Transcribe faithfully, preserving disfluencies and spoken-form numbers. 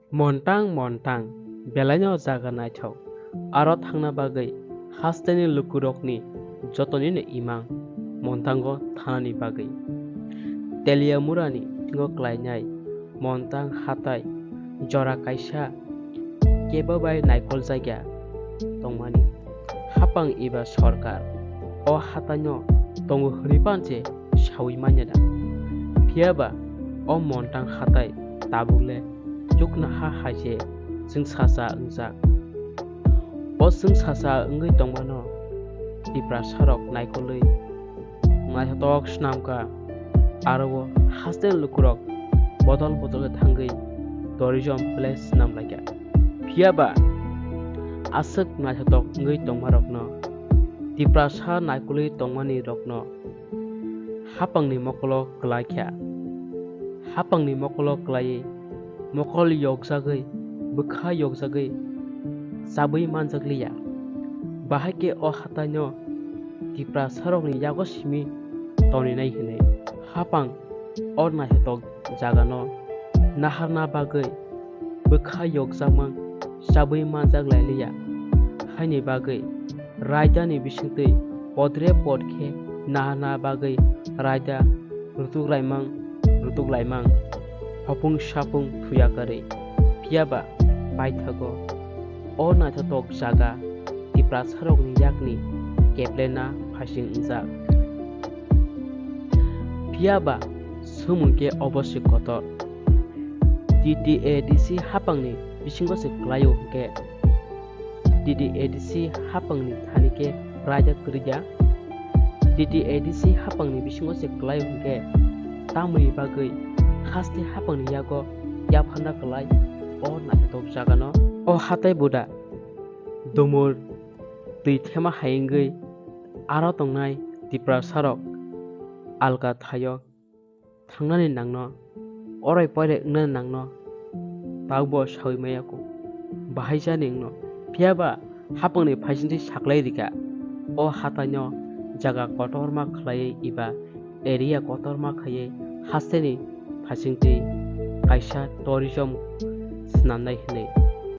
Montang montang belaino jaga naithok. Aro thangna bagwi hasteni lukurokni jotonino imang montango thanani bagwi. Teliamurani thingo klainai montang hatai jora kaisa kebo bai naikol jagya tongmani. Hapang eba sorkar o hataino tongo hwnwi panse saui manya da. Phiyaba o montang hatai tabukle chuknoha hai se chwngsacha wngjak. O chwngsacha wngwi tongmano Tiprasarok naikolwi naithotok swnamkha, aro o hasteni lukurok bodol bodol khe thangwi tourism place swnam laikha. Phiyaba aswk naithotok wngwi tongmarokno, Tiprasa naikolwi tongmani rokno hapangni mokolo kwlai kha. Hapangni mokolo kwlaiwi mokol yokjagwi, bwkha yokjagwi chabwi manjakliya. Bahai khe o hataino Tiprasarokni yago simi toninai hwnwi hapang o naithotok jagano naharna bagwi bwkha yokjakmang chabwi manjak lailiya. Haini bagwi raidani bisingtwi podre pod khe naharna bagwi raida rutuk laimang, rutuk laimang, hopung sapung thuya kwrwi. Phiyaba paithago o naithotok jaga Tiprasarokni yakni keplena phaising wngjak. Phiyaba swngmung khe obo se kotor. T T A D C hapangni bisingo se kwlaio hwnkhe, T T A D C hapangni thani khe raida kwrwida. T T A D C hapangni bisingo se kwlaio hwnkhe, tamoni bagwi haste hapangni yago yaphanda kwlai o naithotok jagano. O hatai buda dumur twi thema hai wngwi aro tongnai Tiprasarok alka thaio thangnani nangno, orai poirai wngnani nangno, taubo saui maya kho, bahai jani wngno. Phiyaba hapangni phaisingtwi saklai rikha, o hataino jaga kotorma khlaiwi eba area kotorma khaiwi hasteni phaisingtwi kaisa tourism swnamnai hwnwi.